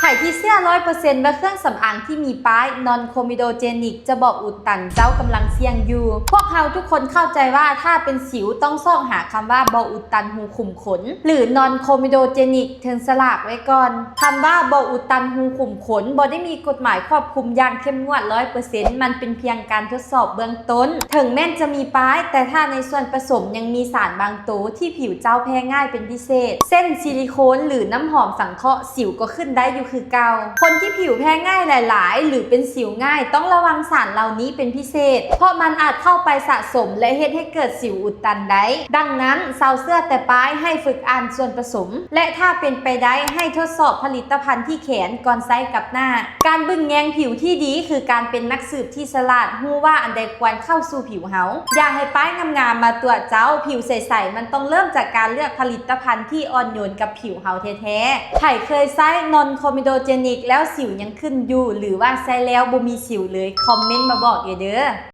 ໃຜທີ່ເຊື່ອຮ້ອຍເປີເຊັນວ່າເຄື່ອງສຳອາງທີ່ມີປ້າຍ non comedogenic ຈະບໍ່ອຸດຕັນ ເຈົ້າກຳລັງສ່ຽງຢູ່. ພວກເຮົາທຸກຄົນເຂົ້າໃຈວ່າຖ້າເປັນສິວຕ້ອງຊອກຫາຄຳວ່າບໍ່ອຸດຕັນຮູຂຸມຂົນ ຫຼື non comedogenic ເທິງສະຫຼາກໄວ້ກ່ອນ. ຄຳວ່າບໍ່ອຸດຕັນຮູຂຸມຂົນບໍ່ໄດ້ມີກົດໝາຍຄວບຄຸມຢ່າງເຂັ້ມງວດຮ້ອຍເປີເຊັນ, ມັນເປັນພຽງການທົດສອບເບື້ອງຕົ້ນ. ເຖິງແມ່ນຈະມີປ້າຍ, ແຕ່ຖ້າໃນສ່ວນປະສົມຍັງມີສານບາງໂຕທີ່ຜິວເຈົ້າແພ້ງ່າຍເປັນພິເສດ ເຊັ່ນ ຊິລິໂຄນ ຫຼື ນ້ຳຫອມສັງເຄາະ, ສິວກໍຂຶ້ນໄດ້ຢູ່ຄືເກົ່າ. ຄົນທີ່ຜິວແພ້ງ່າຍຫຼາຍໆ ຫຼື ເປັນສິວງ່າຍ ຕ້ອງລະວັງສານເຫຼົ່ານີ້ເປັນພິເສດ, ເພາະມັນອາດເຂົ້າໄປສະສົມ ແລະ ເຮັດໃຫ້ເກີດສິວອຸດຕັນໄດ້. ດັ່ງນັ້ນ, ຊາວເຊື່ອແຕ່ປ້າຍໃຫ້ຝຶກອ່ານສ່ວນປະສົມ ແລະ ຖ້າເປັນໄປໄດ້ ໃຫ້ທົດສອບຜະລິດຕະພັນທີ່ແຂນກ່ອນໃຊ້ກັບໜ້າ. ການເບິ່ງແຍງຜິວທີ່ດີຄືການເປັນນັກສືບທີ່ສະຫຼາດ, ຮູ້ວ່າອັນໃດຄວນເຂົ້າສູ່ຜິວເຮົາ. ຢ່າໃຫ້ປ້າຍງາມໆມາຕົວະເຈົ້າ, ຜິວໃສໆມັນຕ້ອງເລີ່ມຈາກການເລືອກຜະລິດຕະພັນທີ່ອ່ອນໂຍນກັບຜິວເຮົາແທ້ໆ. ໃຜເຄີຍໃຊ້ non comedogenic ແລ້ວສິວຍັງຂຶ້ນຢູ່ ຫຼືວ່າໃຊ້ແລ້ວບໍ່ມີສິວເລີຍ? ຄອມເມັນມາບອກເອີເດີ.